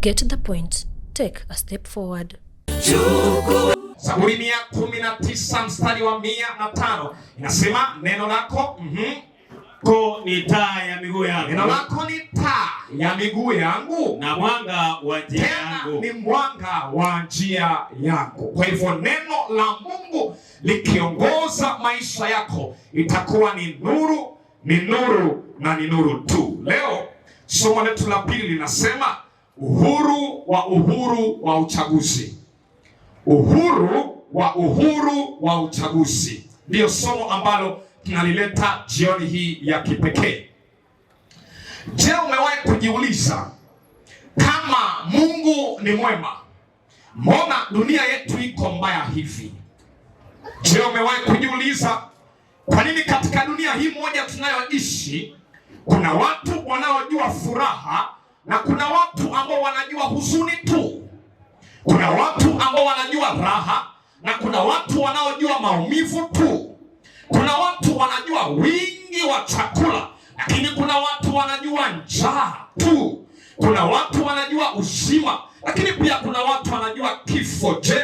Get the point. Take a step forward. Zaburi 119 mstari wa 105 inasema neno lako Ko ni taa ya miguu yangu, neno lako ni taa ya miguu yangu na mwanga wa njia tena yangu. Ni mwanga wa njia yangu. Kwa hivyo neno la Mungu likiongoza maisha yako itakuwa ni nuru, ni nuru na ni nuru tu. Leo somo letu la pili linasema uhuru wa uhuru wa uchaguzi. Uhuru wa uhuru wa uchaguzi ndiyo somo ambalo tunalileta jioni hii ya kipekee. Je, umewahi kujiuliza kama Mungu ni mwema, mbona dunia yetu iko mbaya hivi? Je, umewahi kujiuliza kwa nini katika dunia hii moja tunayoishi kuna watu wanaojua furaha na kuna watu ambao wanajua huzuni tu? Kuna watu ambao wanajua raha na kuna watu wanaojua maumivu tu. Kuna watu wanajua wingi wa chakula, lakini kuna watu wanajua njaa tu. Kuna watu wanajua uzima, lakini pia kuna watu wanajua kifo. Je,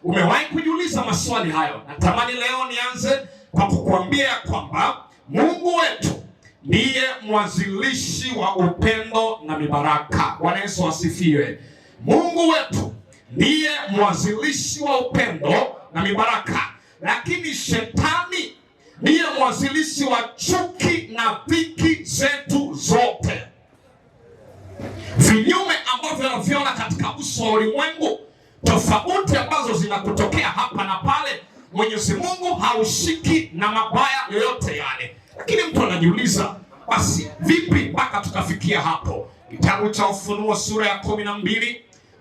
umewahi kujiuliza maswali hayo? Natamani leo nianze kwa kukuambia kwamba Mungu wetu ndiye mwanzilishi wa upendo na mibaraka. Bwana Yesu asifiwe. Mungu wetu ndiye mwanzilishi wa upendo na mibaraka, lakini shetani ndiye mwanzilishi wa chuki na dhiki zetu zote. Vinyume ambavyo unaviona katika uso wa ulimwengu, tofauti ambazo zinakutokea hapa na pale, Mwenyezi Mungu haushiki na mabaya yoyote yale. Lakini mtu anajiuliza, basi vipi mpaka tukafikia hapo? Kitabu cha Ufunuo sura ya 12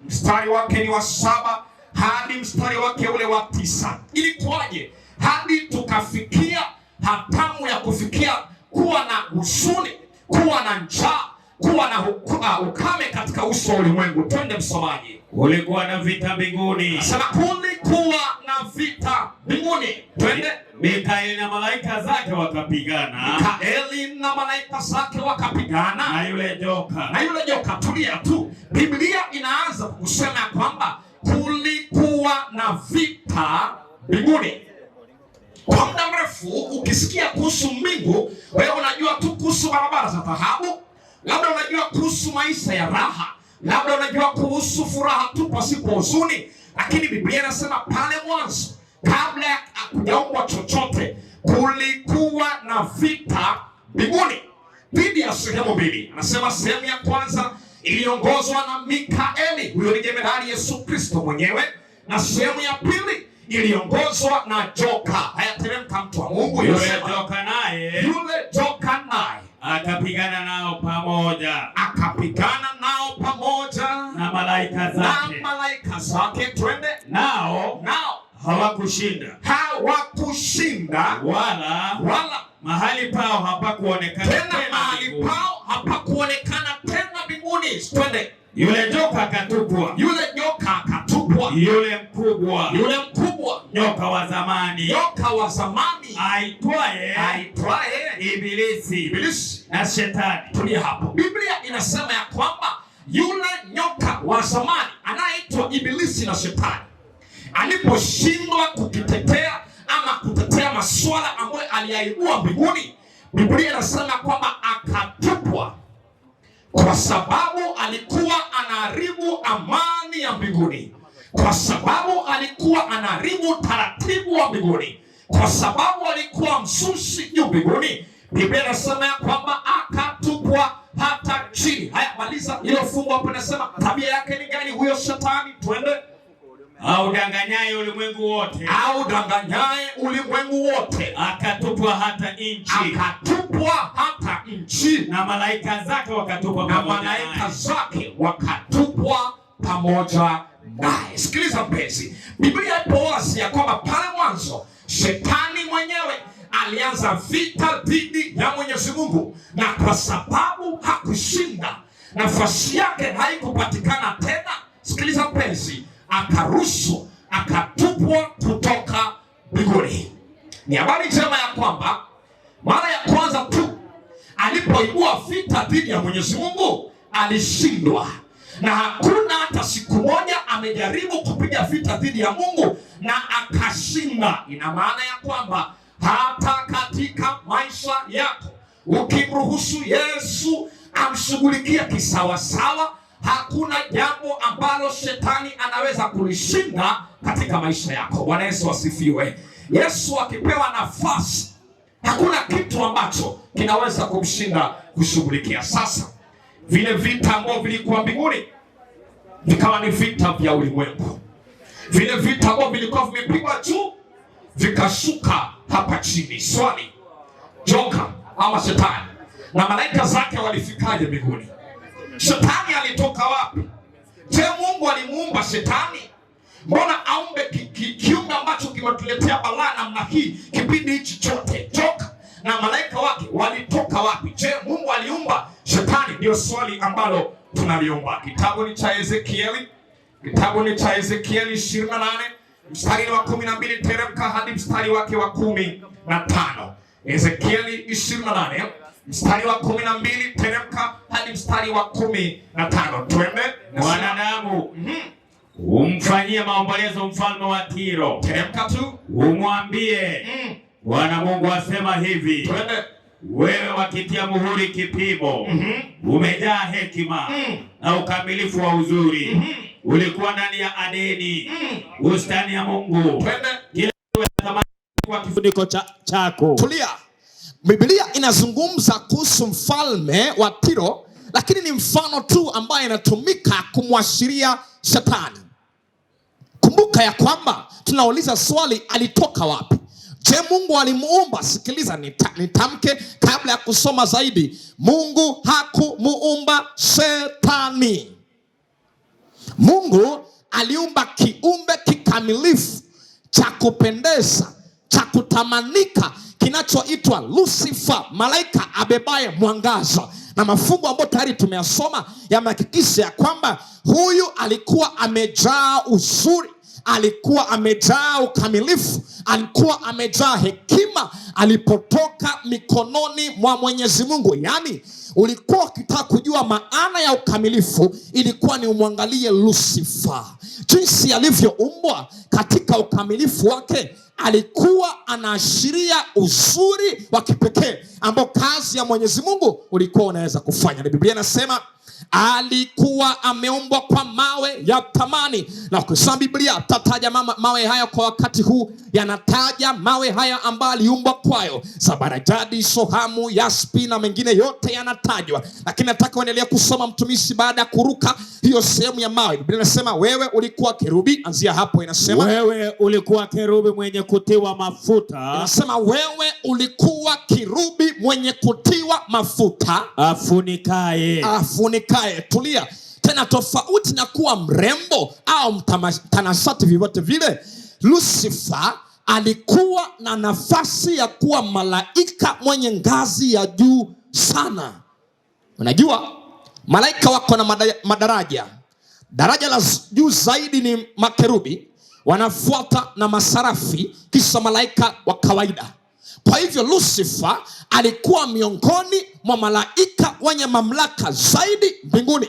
mstari wake ni wa 7 hadi mstari wake ule wa 9. Ilikuwaje hadi tukafikia hatamu ya kufikia kuwa na huzuni, kuwa na njaa, kuwa na ukame katika uso wa ulimwengu? Twende msomaji. Kulikuwa na vita mbinguni. Sema kulikuwa na vita mbinguni. Twende. Mikaeli na malaika zake wakapigana. Mikaeli na malaika zake wakapigana na yule joka. Na yule joka. Tulia tu. Biblia inaanza kusema kwamba kulikuwa na vita mbinguni. Kwa muda mrefu ukisikia kuhusu mbingu, wewe unajua tu kuhusu barabara za dhahabu, labda unajua kuhusu maisha ya raha, labda unajua kuhusu furaha tu pasipo huzuni. Lakini Biblia inasema pale mwanzo, kabla ya kujaumbwa chochote, kulikuwa na vita mbinguni dhidi ya sehemu mbili. Anasema sehemu ya kwanza iliongozwa na Mikaeli, huyo ni jemedari Yesu Kristo mwenyewe, na sehemu ya pili iliongozwa na joka. Haya, teremka mtu wa Mungu. Yule joka naye, yule joka naye akapigana nao pamoja, akapigana nao pamoja na malaika zake, na malaika zake. Twende. Nao hawakushinda, hawakushinda, wala mahali pao hapakuonekana tena, mahali pao hapakuonekana tena mbinguni. Twende. Yule joka akatupwa, yule joka akatupwa, yule mkubwa, yule mkubwa, nyoka wa zamani, nyoka wa zamani, aitwaye Ibilisi, Ibilisi na Shetani. Tulia hapo. Biblia inasema ya kwamba yule nyoka wa zamani anayeitwa Ibilisi na Shetani aliposhindwa kukitetea ama kutetea masuala ambayo aliyaibua mbinguni, Biblia inasema kwamba akatupwa kwa sababu alikuwa anaharibu amani ya mbinguni, kwa sababu alikuwa anaharibu taratibu wa mbinguni, kwa sababu alikuwa mzushi juu mbinguni. Biblia inasema ya kwamba akatupwa hata chini. Haya, maliza hilo fungu hapo. Inasema tabia yake ni gani huyo shetani? Twende. Audanganyaye ulimwengu wote, audanganyaye ulimwengu wote, akatupwa hata nchi, akatupwa hata nchi, na malaika zake wakatupwa na pamoja naye, malaika zake wakatupwa pamoja naye. Sikiliza mpenzi, Biblia ipo wazi ya kwamba pale mwanzo shetani mwenyewe alianza vita dhidi ya Mwenyezi Mungu, na kwa sababu hakushinda, nafasi yake haikupatikana tena. Sikiliza mpenzi, akarushwa, akatupwa kutoka mbinguni. Ni habari njema ya kwamba mara ya kwanza tu alipoibua vita dhidi ya Mwenyezi Mungu alishindwa, Na hakuna hata siku moja amejaribu kupiga vita dhidi ya Mungu na akashinda. Ina maana ya kwamba hata katika maisha yako ukimruhusu Yesu amshughulikia kisawasawa, hakuna jambo ambalo shetani anaweza kulishinda katika maisha yako. Bwana Yesu asifiwe. Yesu akipewa nafasi, hakuna kitu ambacho kinaweza kumshinda kushughulikia. Sasa vile vita ambavyo vilikuwa mbinguni vikawa ni vita vya ulimwengu, vile vita ambavyo vilikuwa vimepigwa juu vikashuka hapa chini. Swali, joka ama shetani na malaika zake walifikaje mbinguni? Shetani alitoka wapi? Je, Mungu alimuumba shetani? Mbona aumbe kiumbe ambacho kimetuletea balaa namna hii kipindi hichi chote? Joka na malaika wake walitoka wapi? Je, Mungu aliumba shetani? Ndio swali ambalo tunaliomba. Kitabu ni cha Ezekieli, kitabu ni cha Ezekieli 28 mstari wa 12 teremka hadi mstari wake wa 15. Ezekieli 28 mstari wa 12 teremka hadi mstari wa 15. Twende. Mwanadamu, umfanyie maombolezo mfalme wa Tiro, Teremka tu. Umwambie Bwana Mungu asema hivi, Twende. Wewe wakitia muhuri kipimo, umejaa hekima na ukamilifu wa uzuri, ulikuwa ndani ya Adeni, bustani ya Mungu. Twende. Kila thamani kwa kifuniko chako. Tulia. Biblia inazungumza kuhusu mfalme wa Tiro, lakini ni mfano tu ambaye inatumika kumwashiria shetani. Kumbuka ya kwamba tunauliza swali, alitoka wapi? Je, Mungu alimuumba? Sikiliza, nitamke kabla ya kusoma zaidi. Mungu hakumuumba shetani. Mungu aliumba kiumbe kikamilifu cha kupendeza, cha kutamanika, kinachoitwa Lucifer, malaika abebaye mwangaza. Na mafungu ambayo tayari tumeyasoma yamehakikisha ya kwamba huyu alikuwa amejaa uzuri, alikuwa amejaa ukamilifu, alikuwa amejaa hekima alipotoka mikononi mwa Mwenyezi Mungu. Yaani ulikuwa ukitaka kujua maana ya ukamilifu, ilikuwa ni umwangalie Lucifer. Jinsi alivyoumbwa katika ukamilifu wake, alikuwa anaashiria uzuri wa kipekee ambao kazi ya Mwenyezi Mungu ulikuwa unaweza kufanya. Na Biblia inasema alikuwa ameumbwa kwa mawe ya thamani. Na ukisoma Biblia tataja mawe haya kwa wakati huu, yanataja mawe haya ambayo aliumbwa kwayo: zabarajadi, sohamu, yaspi na mengine yote yanatajwa. Lakini nataka uendelee kusoma mtumishi, baada ya kuruka hiyo sehemu ya mawe. Biblia inasema wewe ulikuwa kerubi, anzia hapo inasema wewe ulikuwa kerubi mwenye kutiwa mafuta. Inasema wewe ulikuwa kerubi mwenye kutiwa mafuta afunikaye. Afunikaye. Tulia. Tena tofauti na kuwa mrembo au mtanashati vyovyote vile, Lucifer alikuwa na nafasi ya kuwa malaika mwenye ngazi ya juu sana. Unajua malaika wako na madaraja. Daraja la juu zaidi ni makerubi, wanafuata na masarafi, kisha malaika wa kawaida. Kwa hivyo Lucifer alikuwa miongoni mwa malaika wenye mamlaka zaidi mbinguni.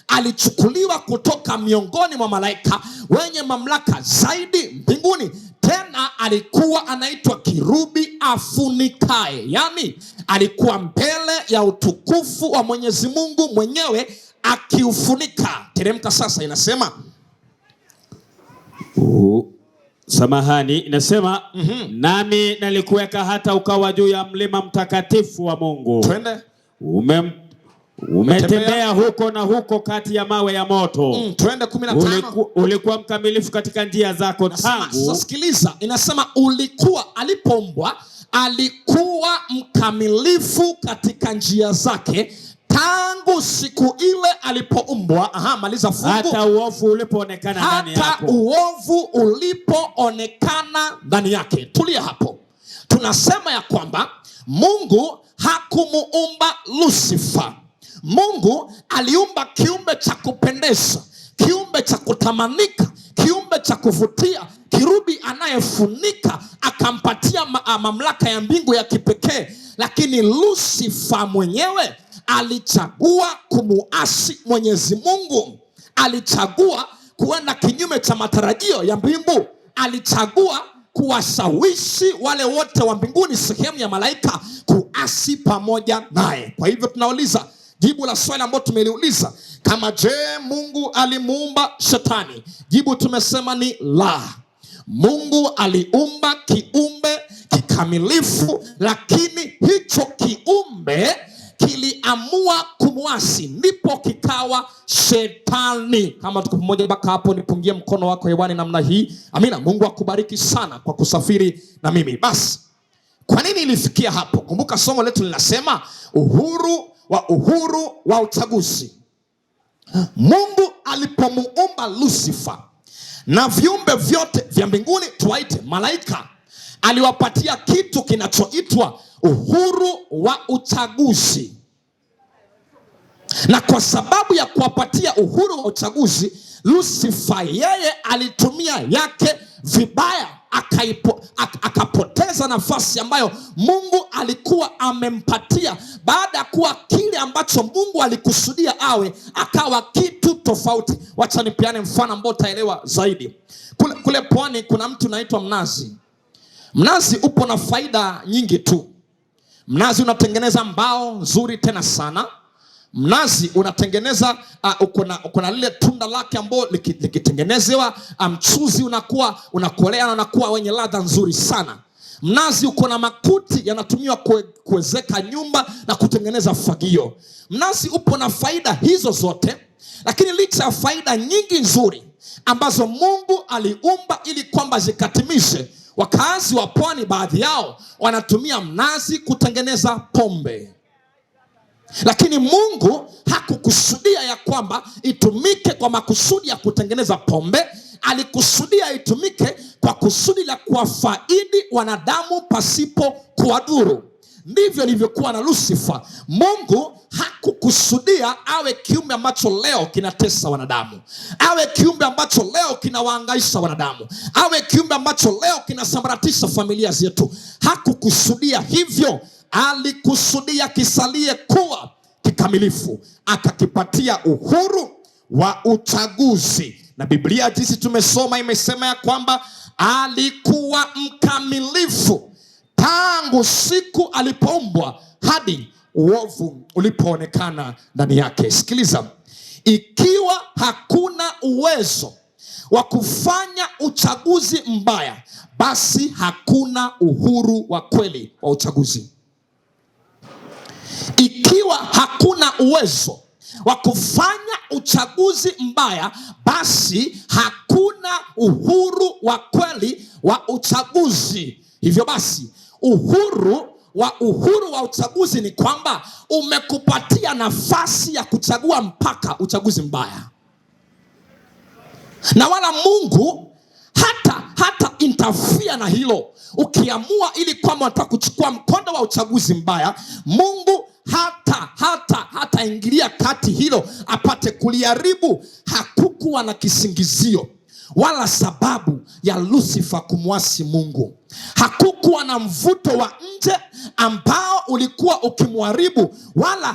Alichukuliwa kutoka miongoni mwa malaika wenye mamlaka zaidi mbinguni. Tena alikuwa anaitwa kirubi afunikaye. Yaani alikuwa mbele ya utukufu wa Mwenyezi Mungu mwenyewe akiufunika. Teremka sasa, inasema Samahani, inasema nami nalikuweka hata ukawa juu ya mlima mtakatifu wa Mungu. Twende. Umetembea huko na huko kati ya mawe ya moto. Twende 15. Ulikuwa mkamilifu katika njia zako Inasema, tangu. Sasa sikiliza, inasema ulikuwa, alipoumbwa alikuwa mkamilifu katika njia zake tangu siku ile alipoumbwa. Aha, maliza fungu. Hata uovu ulipoonekana ndani Hata yako. uovu ulipoonekana ndani yake. Tulia hapo. Tunasema ya kwamba Mungu hakumuumba Lucifer. Mungu aliumba kiumbe cha kupendeza, kiumbe cha kutamanika, kiumbe cha kuvutia, kirubi anayefunika, akampatia mamlaka ya mbingu ya kipekee. Lakini Lucifer mwenyewe alichagua kumuasi Mwenyezi Mungu. Alichagua kuenda kinyume cha matarajio ya mbingu. Alichagua kuwashawishi wale wote wa mbinguni, sehemu ya malaika, kuasi pamoja naye. Kwa hivyo tunauliza jibu la swali ambalo tumeliuliza, kama je, Mungu alimuumba shetani? Jibu tumesema ni la. Mungu aliumba kiumbe kikamilifu, lakini hicho kiumbe kiliamua kumwasi, ndipo kikawa shetani. Kama tuko pamoja mpaka hapo, nipungie mkono wako hewani namna hii. Amina. Mungu akubariki sana kwa kusafiri na mimi. Basi, kwa nini ilifikia hapo? Kumbuka somo letu linasema uhuru wa uchaguzi. Mungu alipomuumba Lucifer na viumbe vyote vya mbinguni, tuwaite malaika, aliwapatia kitu kinachoitwa uhuru wa uchaguzi. Na kwa sababu ya kuwapatia uhuru wa uchaguzi, Lucifer yeye alitumia yake vibaya, akapoteza nafasi ambayo Mungu alikuwa amempatia. Baada ya kuwa kile ambacho Mungu alikusudia awe, akawa kitu tofauti. Wacha nipeane mfano ambao utaelewa zaidi. Kule pwani kuna mtu unaitwa mnazi. Mnazi upo na faida nyingi tu. Mnazi unatengeneza mbao nzuri tena sana. Mnazi unatengeneza uko na lile tunda lake ambao likitengenezewa mchuzi unakuwa unakolea na unakuwa wenye ladha nzuri sana. Mnazi uko na makuti yanatumiwa kuezeka nyumba na kutengeneza fagio. Mnazi upo na faida hizo zote, lakini licha ya faida nyingi nzuri ambazo Mungu aliumba ili kwamba zikatimishe, wakazi wa pwani baadhi yao wanatumia mnazi kutengeneza pombe. Lakini Mungu hakukusudia ya kwamba itumike kwa makusudi ya kutengeneza pombe. Alikusudia itumike kwa kusudi la kuwafaidi wanadamu pasipo kuwadhuru. Ndivyo ilivyokuwa na Lucifer. Mungu hakukusudia awe kiumbe ambacho leo kinatesa wanadamu, awe kiumbe ambacho leo kinawaangaisha wanadamu, awe kiumbe ambacho leo kinasambaratisha familia zetu. Hakukusudia hivyo. Alikusudia kisalie kuwa kikamilifu, akakipatia uhuru wa uchaguzi. Na Biblia jinsi tumesoma imesema ya kwamba alikuwa mkamilifu tangu siku alipoumbwa hadi uovu ulipoonekana ndani yake. Sikiliza, ikiwa hakuna uwezo wa kufanya uchaguzi mbaya, basi hakuna uhuru wa kweli wa uchaguzi. Ikiwa hakuna uwezo wa kufanya uchaguzi mbaya, basi hakuna uhuru wa kweli wa uchaguzi. Hivyo basi, uhuru wa uchaguzi ni kwamba umekupatia nafasi ya kuchagua mpaka uchaguzi mbaya, na wala Mungu hata interfere na hilo. Ukiamua ili kwamba unataka kuchukua mkondo wa uchaguzi mbaya, Mungu hata ingilia kati hilo apate kuliharibu. Hakukuwa na kisingizio wala sababu ya Lucifer kumwasi Mungu. Hakukuwa na mvuto wa nje ambao ulikuwa ukimharibu, wala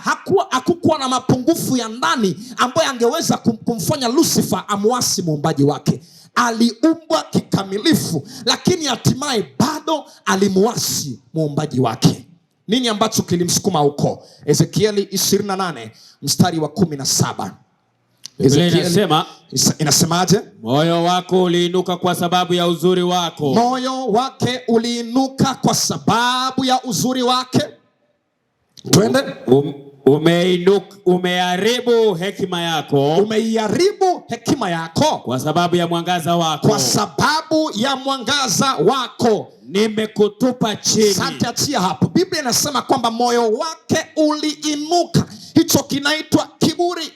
hakukuwa na mapungufu ya ndani ambayo angeweza kumfanya Lucifer amwasi muumbaji wake. Aliumbwa kikamilifu, lakini hatimaye bado alimuasi muumbaji wake. Nini ambacho kilimsukuma huko? Ezekieli 28 mstari wa 17. Biblia Ezekieli inasema, inasemaje? Moyo wako uliinuka kwa sababu ya uzuri wako. Moyo wake uliinuka kwa sababu ya uzuri wake. Twende. Umeharibu hekima yako Umeiharibu hekima yako kwa sababu ya mwangaza wako. Kwa sababu ya mwangaza wako. Nimekutupa chini. Asante, achia hapo. Biblia inasema kwamba moyo wake uliinuka. Hicho kinaitwa kiburi.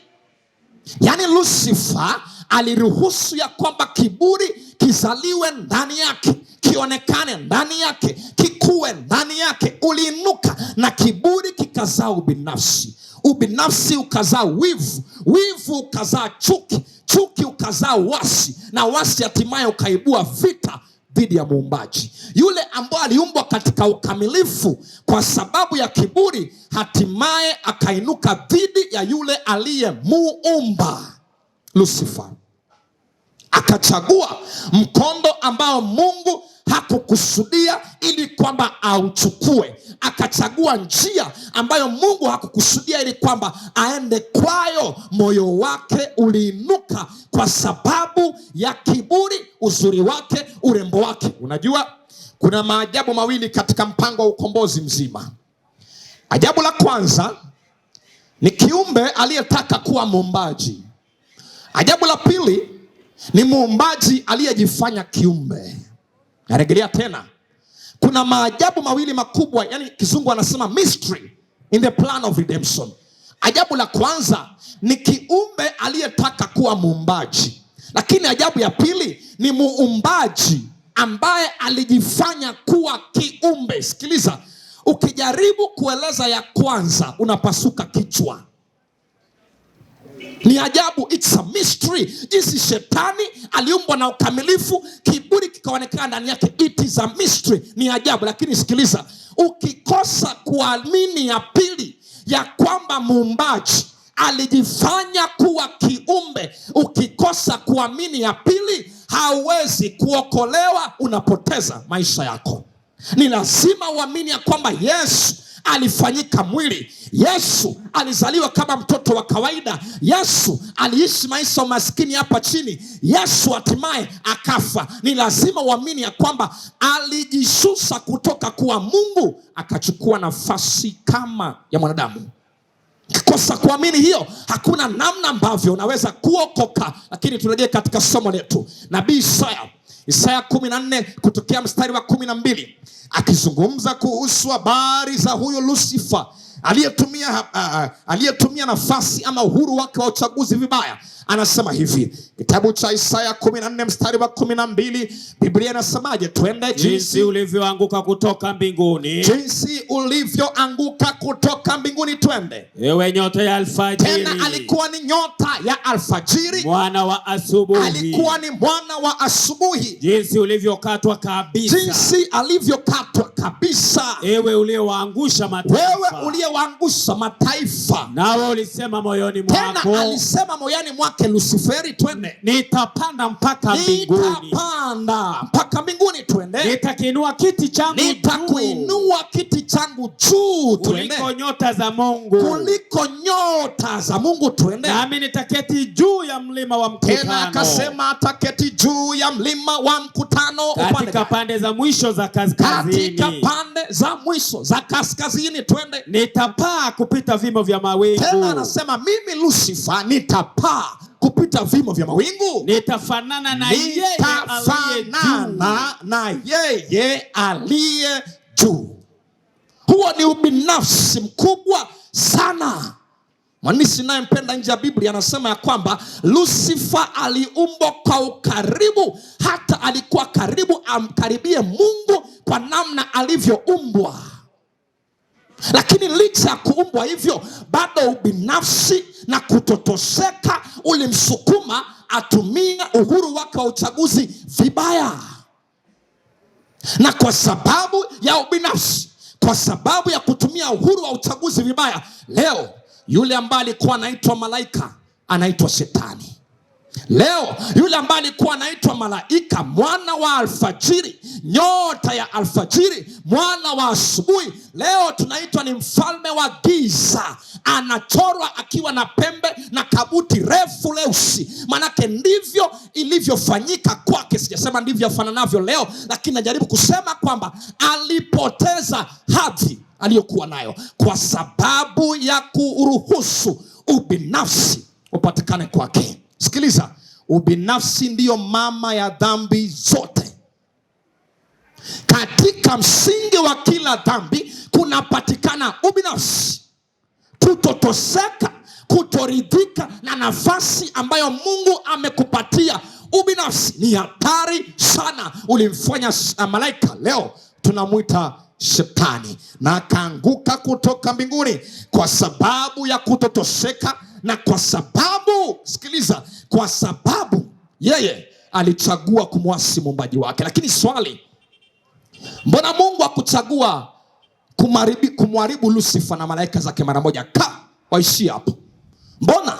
Yaani Lucifer aliruhusu ya kwamba kiburi kizaliwe ndani yake, kionekane ndani yake, kikue ndani yake. Uliinuka na kiburi kikazaa ubinafsi, ubinafsi ukazaa wivu, wivu ukazaa chuki, chuki ukazaa uasi, na uasi hatimaye ukaibua vita dhidi ya muumbaji. Yule ambaye aliumbwa katika ukamilifu, kwa sababu ya kiburi hatimaye akainuka dhidi ya yule aliyemuumba. Lucifer akachagua mkondo ambao Mungu hakukusudia ili kwamba auchukue. Akachagua njia ambayo Mungu hakukusudia ili kwamba aende kwayo. Moyo wake uliinuka kwa sababu ya kiburi, uzuri wake, urembo wake. Unajua kuna maajabu mawili katika mpango wa ukombozi mzima. Ajabu la kwanza ni kiumbe aliyetaka kuwa muumbaji. Ajabu la pili ni muumbaji aliyejifanya kiumbe. Narejelea tena, kuna maajabu mawili makubwa, yani kizungu anasema mystery in the plan of redemption. Ajabu la kwanza ni kiumbe aliyetaka kuwa muumbaji, lakini ajabu ya pili ni muumbaji ambaye alijifanya kuwa kiumbe. Sikiliza, ukijaribu kueleza ya kwanza unapasuka kichwa. Ni ajabu, it's a mystery, jinsi shetani aliumbwa na ukamilifu, kiburi kikaonekana ndani yake. It is a mystery, ni ajabu. Lakini sikiliza, ukikosa kuamini ya pili, ya kwamba muumbaji alijifanya kuwa kiumbe, ukikosa kuamini ya pili, hauwezi kuokolewa, unapoteza maisha yako. Ni lazima uamini ya kwamba Yesu alifanyika mwili. Yesu alizaliwa kama mtoto wa kawaida. Yesu aliishi maisha ya umaskini hapa chini. Yesu hatimaye akafa. Ni lazima uamini ya kwamba alijishusha kutoka kuwa Mungu akachukua nafasi kama ya mwanadamu. Ukikosa kuamini hiyo, hakuna namna ambavyo unaweza kuokoka. Lakini turejee katika somo letu, nabii Isaya, Isaya 14 kutokea mstari wa 12, akizungumza kuhusu habari za huyo Lucifer aliyetumia nafasi ama uhuru wake wa uchaguzi vibaya. Anasema hivi, kitabu cha Isaya 14 mstari wa 12, Biblia inasemaje? Twende. Jinsi ulivyoanguka kutoka mbinguni, Jinsi ulivyoanguka kutoka mbinguni, twende. Ewe nyota ya alfajiri, Tena alikuwa ni nyota ya alfajiri, mwana wa asubuhi, alikuwa ni mwana wa asubuhi. Jinsi ulivyokatwa kabisa, Jinsi alivyokatwa kabisa, ewe uliyewaangusha mataifa, wewe uliyewaangusha mataifa. Nawe ulisema moyoni Tena mwako, alisema moyoni mwake Luciferi, twende, nitapanda mpaka mbinguni, nitapanda mpaka mbinguni, twende, nitakiinua kiti changu juu nitakuinua kiti changu juu, twende, kuliko nyota za Mungu, kuliko nyota za Mungu, twende. Nami nitaketi juu ya mlima wa Tena mkutano, akasema ataketi juu ya mlima wa mkutano, upande katika gani? pande za mwisho za Katika kaskazini, pande za mwisho za kaskazini, twende. Nitapaa kupita vimo vya mawingu, Tena anasema mimi Lucifer nitapaa kupita vimo vya mawingu, nitafanana na yeye aliye juu. Nitafanana na yeye aliye juu. Huo ni ubinafsi mkubwa sana. Mwandishi nayempenda nje ya Biblia anasema ya kwamba Lucifer aliumbwa kwa ukaribu, hata alikuwa karibu amkaribie Mungu kwa namna alivyoumbwa. Lakini licha ya kuumbwa hivyo, bado ubinafsi na kutotosheka ulimsukuma atumie uhuru wake wa uchaguzi vibaya. Na kwa sababu ya ubinafsi, kwa sababu ya kutumia uhuru wa uchaguzi vibaya, leo yule ambaye alikuwa anaitwa malaika anaitwa shetani. Leo yule ambaye alikuwa anaitwa malaika, mwana wa alfajiri, nyota ya alfajiri, mwana wa asubuhi, leo tunaitwa ni mfalme wa giza. Anachorwa akiwa na pembe na kabuti refu leusi. Manake ndivyo ilivyofanyika kwake. Sijasema ndivyo afananavyo leo, lakini najaribu kusema kwamba alipoteza hadhi aliyokuwa nayo kwa sababu ya kuruhusu ubinafsi upatikane kwake. Sikiliza, ubinafsi ndiyo mama ya dhambi zote. Katika msingi wa kila dhambi kunapatikana ubinafsi, kutotosheka, kutoridhika na nafasi ambayo Mungu amekupatia. Ubinafsi ni hatari sana. Ulimfanya malaika, leo tunamuita shetani, na akaanguka kutoka mbinguni kwa sababu ya kutotosheka na kwa sababu, sikiliza, kwa sababu yeye alichagua kumwasi muumbaji wake. Lakini swali, mbona Mungu hakuchagua kumharibu Lucifer na malaika zake mara moja, ka waishie hapo? Mbona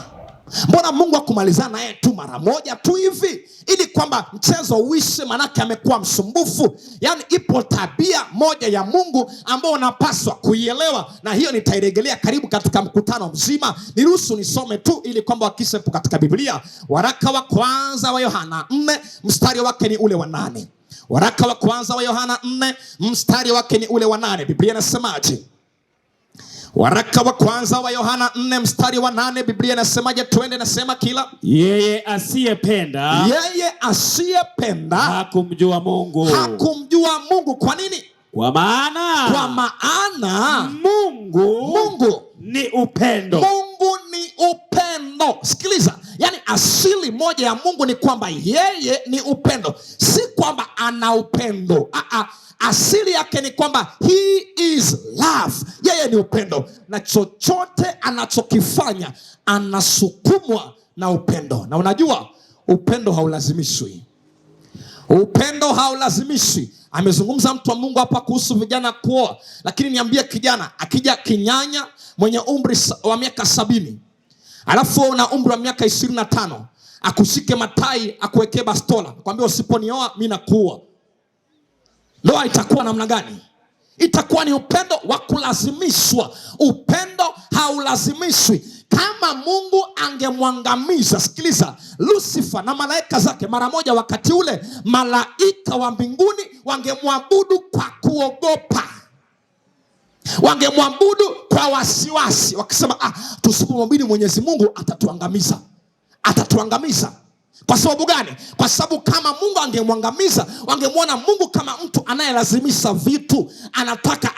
Mbona Mungu hakumalizana naye tu mara moja tu hivi ili kwamba mchezo uishe? Manake amekuwa msumbufu. Yaani ipo tabia moja ya Mungu ambayo unapaswa kuielewa, na hiyo nitairejelea karibu katika mkutano mzima. Niruhusu nisome tu ili kwamba wakisepo katika Biblia. Waraka wa kwanza wa Yohana 4 mstari wake ni ule wa 8. Waraka wa kwanza wa Yohana 4 mstari wake ni ule wa 8. Biblia inasemaje? Waraka wa kwanza wa Yohana 4 mstari wa 8, Biblia inasemaje? Twende, nasema kila Yeye asiyependa yeye asiyependa hakumjua Mungu. Hakumjua Mungu. Kwa nini? Kwa maana Kwa maana Mungu ni upendo. Mungu ni upendo. Sikiliza, yani asili moja ya Mungu ni kwamba yeye ni upendo, si kwamba ana upendo. Asili yake ni kwamba he is love, yeye ni upendo, na chochote anachokifanya anasukumwa na upendo. Na unajua upendo haulazimishwi. Upendo haulazimishwi. Amezungumza mtu wa Mungu hapa kuhusu vijana kuoa, lakini niambie kijana akija kinyanya mwenye umri wa miaka 70, alafu wewe una umri wa miaka 25, akushike matai, akuwekee bastola, akwambia usiponioa mimi nakuua. Ndoa itakuwa namna gani? Itakuwa ni upendo wa kulazimishwa. Upendo haulazimishwi. Kama Mungu angemwangamiza, sikiliza, Lucifer na malaika zake mara moja, wakati ule malaika wa mbinguni wangemwabudu kwa kuogopa, wangemwabudu kwa wasiwasi, wakisema tusipomwabudu Mwenyezi Mungu atatuangamiza, atatuangamiza. Kwa sababu gani? Kwa sababu kama Mungu angemwangamiza, wangemwona Mungu kama mtu anayelazimisha vitu, anataka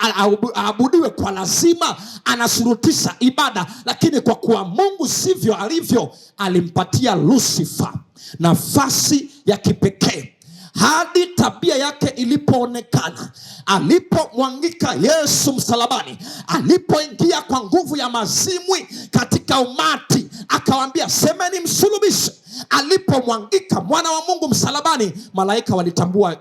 aabudiwe kwa lazima, anashurutisha ibada. Lakini kwa kuwa Mungu sivyo alivyo, alimpatia Lucifer nafasi ya kipekee hadi tabia yake ilipoonekana, alipomwangika Yesu msalabani, alipoingia kwa nguvu ya mazimwi katika umati, akawaambia semeni msulubishe. Alipomwangika mwana wa Mungu msalabani, malaika walitambua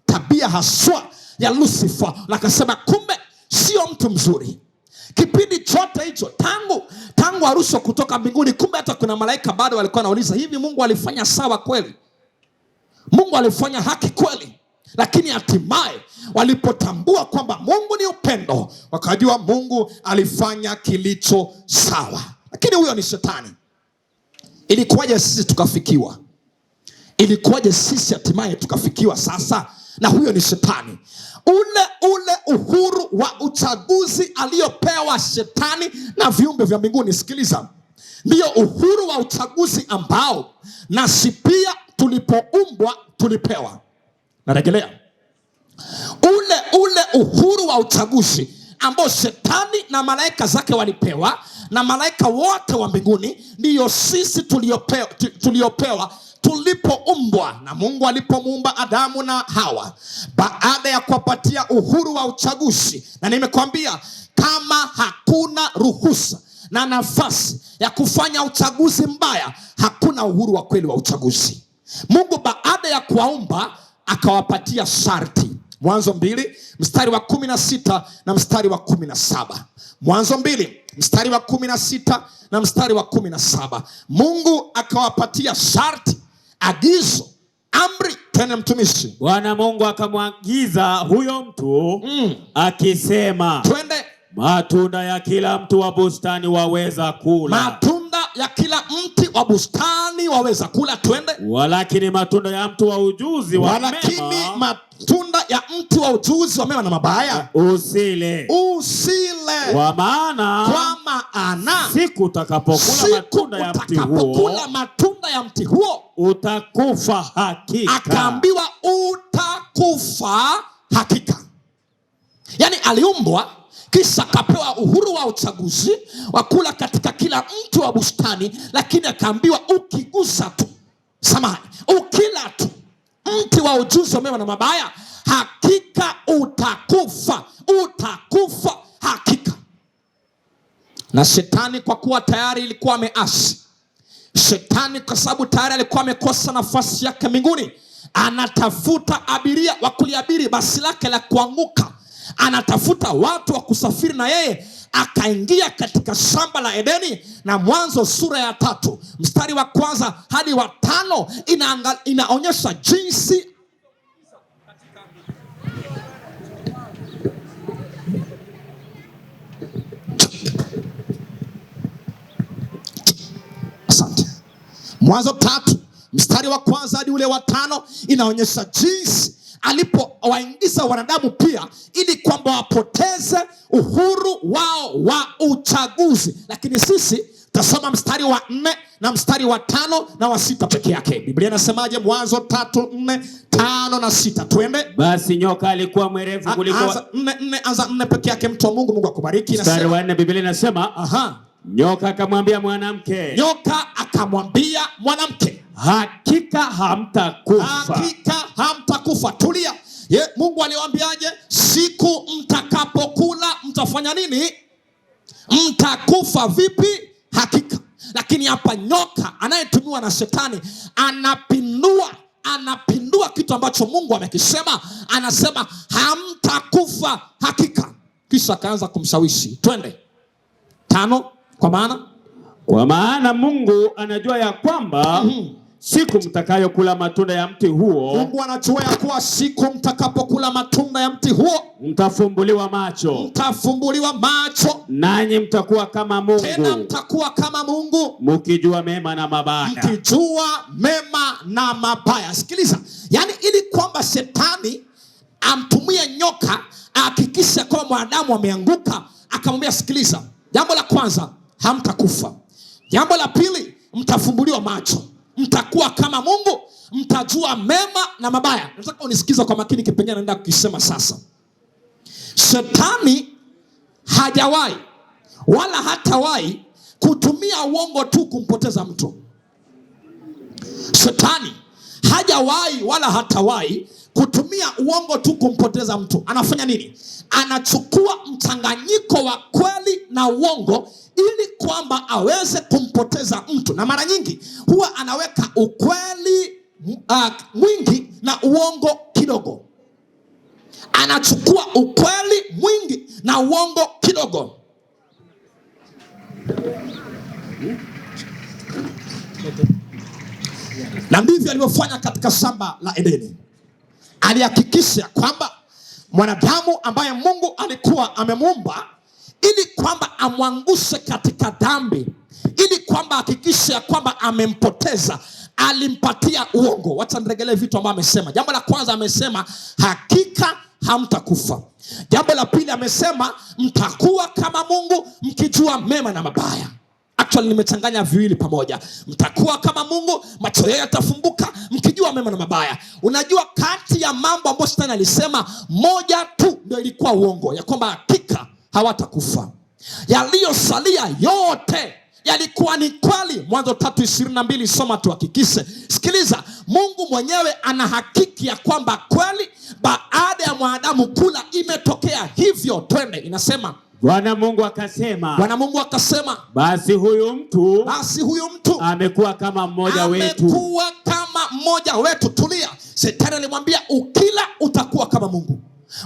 tabia haswa ya Lucifer, na akasema kumbe sio mtu mzuri. Kipindi chote hicho tangu arushwe kutoka mbinguni, kumbe hata kuna malaika bado walikuwa wanauliza, hivi Mungu alifanya sawa kweli? Mungu alifanya haki kweli? Lakini hatimaye walipotambua kwamba Mungu ni upendo, wakajua Mungu alifanya kilicho sawa. Lakini huyo ni shetani. Ilikuwaje sisi tukafikiwa? Ilikuwaje sisi hatimaye tukafikiwa sasa? Na huyo ni shetani. Ule ule uhuru wa uchaguzi aliyopewa shetani na viumbe vya mbinguni, sikiliza, ndio uhuru wa uchaguzi ambao nasi pia tulipoumbwa tulipewa. Narejelea, ule ule uhuru wa uchaguzi ambao shetani na malaika zake walipewa na malaika wote wa mbinguni, ndiyo sisi tuliopewa tulipoumbwa na Mungu alipomuumba Adamu na Hawa, baada ya kuwapatia uhuru wa uchaguzi. Na nimekwambia kama hakuna ruhusa na nafasi ya kufanya uchaguzi mbaya, hakuna uhuru wa kweli wa uchaguzi. Mungu baada ya kuwaumba akawapatia sharti. Mwanzo 2 mstari wa 16 na mstari wa 17. Mwanzo 2 mstari wa 16 na mstari wa 17. Mungu akawapatia sharti, agizo, amri. Tena mtumishi. Bwana Mungu akamwagiza huyo mtu akisema, twende. Matunda ya kila mtu wa bustani waweza kula. Matunda ya kila mti wa bustani waweza kula, twende. Walakini matunda ya mti wa ujuzi wa Walakini mema matunda ya mti wa ujuzi wa mema na mabaya usile. Usile. Kwa maana Kwa maana siku utakapokula siku matunda ya mti huo, utakapokula matunda ya mti huo utakufa hakika. Akaambiwa utakufa hakika. Yaani aliumbwa kisha akapewa uhuru wa uchaguzi wa kula katika kila mti wa bustani, lakini akaambiwa ukigusa tu, samahani, ukila tu mti wa ujuzi wa mema na mabaya, hakika utakufa, utakufa hakika. Na shetani kwa kuwa tayari ilikuwa ameasi, shetani kwa sababu tayari alikuwa amekosa nafasi yake mbinguni, anatafuta abiria wa kuliabiri basi lake la kuanguka. anatafuta watu wa kusafiri na yeye, akaingia katika shamba la Edeni. Na Mwanzo sura ya 3 mstari wa 1 hadi wa 5 inaonyesha jinsi Asante. Mwanzo 3 mstari wa 1 hadi ule wa 5 inaonyesha jinsi alipowaingiza wanadamu pia ili kwamba wapoteze uhuru wao wa uchaguzi. Lakini sisi tasoma mstari wa 4 na mstari wa 5 na wa 6 peke yake. Biblia inasemaje? Mwanzo 3, 4, 5 na 6. Tuende. Basi nyoka alikuwa mwerevu kuliko Anza 4, anza 4 peke yake, mtu wa Mungu. Mungu akubariki. Mstari wa 4 Biblia inasema, Aha. Nyoka akamwambia mwanamke. Nyoka akamwambia mwanamke, hakika hamtakufa. Hakika hamtakufa. Tulia. Mungu aliwaambiaje? Siku mtakapokula mtafanya nini? Mtakufa. Vipi? Hakika. Lakini hapa nyoka anayetumiwa na shetani anapindua kitu ambacho Mungu amekisema. Anasema hamtakufa hakika. Kisha akaanza kumshawishi. Twende. 5. Kwa maana? Kwa maana Mungu anajua ya kwamba siku mtakayokula matunda ya mti huo, Mungu anajua ya kuwa siku mtakapokula matunda ya mti huo, mtafumbuliwa macho. Mtafumbuliwa macho. Nanyi mtakuwa kama Mungu. Tena mtakuwa kama Mungu, mkijua mema na mabaya. Mkijua mema na mabaya. Sikiliza. Ili kwamba shetani amtumie nyoka ahakikishe kwamba mwanadamu ameanguka, akamwambia sikiliza, jambo la kwanza hamtakufa. Jambo la pili mtafumbuliwa macho. Mtakuwa kama Mungu, mtajua mema na mabaya. Nataka unisikize kwa makini kipengele naenda kukisema sasa. Shetani hajawahi wala hatawahi kutumia uongo tu kumpoteza mtu. Shetani hajawahi wala hatawahi kutumia uongo tu kumpoteza mtu. Anafanya nini? Anachukua mchanganyiko wa kweli na uongo ili kwamba aweze kumpoteza mtu. Na mara nyingi huwa anaweka ukweli mwingi na uongo kidogo. Anachukua ukweli mwingi na uongo kidogo. Na ndivyo alivyofanya katika shamba la Edeni. Alihakikisha kwamba mwanadamu ambaye Mungu alikuwa amemuumba ili kwamba amwangushe katika dhambi, ili kwamba ahakikishe kwamba amempoteza, alimpatia uongo. Wacha niregelee vitu ambavyo amesema. Jambo la kwanza amesema hakika hamtakufa. Jambo la pili amesema mtakuwa kama Mungu mkijua mema na mabaya. Actually nimechanganya viwili pamoja. Mtakuwa kama Mungu, macho yenu yatafumbuka mkijua mema na mabaya. Unajua kati ya mambo ambayo Shetani alisema, moja tu ndio ilikuwa uongo, ya kwamba hakika hawatakufa. Yaliyosalia yote yalikuwa ni kweli. Mwanzo 3:22, soma tuhakikishe. Sikiliza, Mungu mwenyewe ana hakiki ya kwamba kweli baada ya mwanadamu kula imetokea hivyo. Twende, inasema Bwana Mungu akasema, Bwana Mungu akasema, basi huyu mtu, basi huyu mtu amekuwa kama mmoja wetu. Amekuwa kama mmoja wetu. Tulia. Shetani alimwambia ukila utakuwa kama Mungu.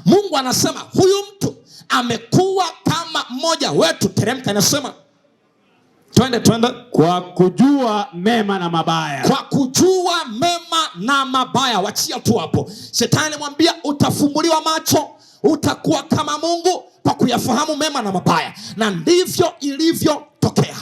Mungu anasema huyu mtu amekuwa kama mmoja wetu. Teremka, inasema twende, twende. Kwa kujua mema na mabaya. Kwa kujua mema na mabaya. Wachia tu hapo. Shetani alimwambia utafumbuliwa macho, utakuwa kama Mungu kwa kuyafahamu mema na mabaya. Na ndivyo ilivyotokea.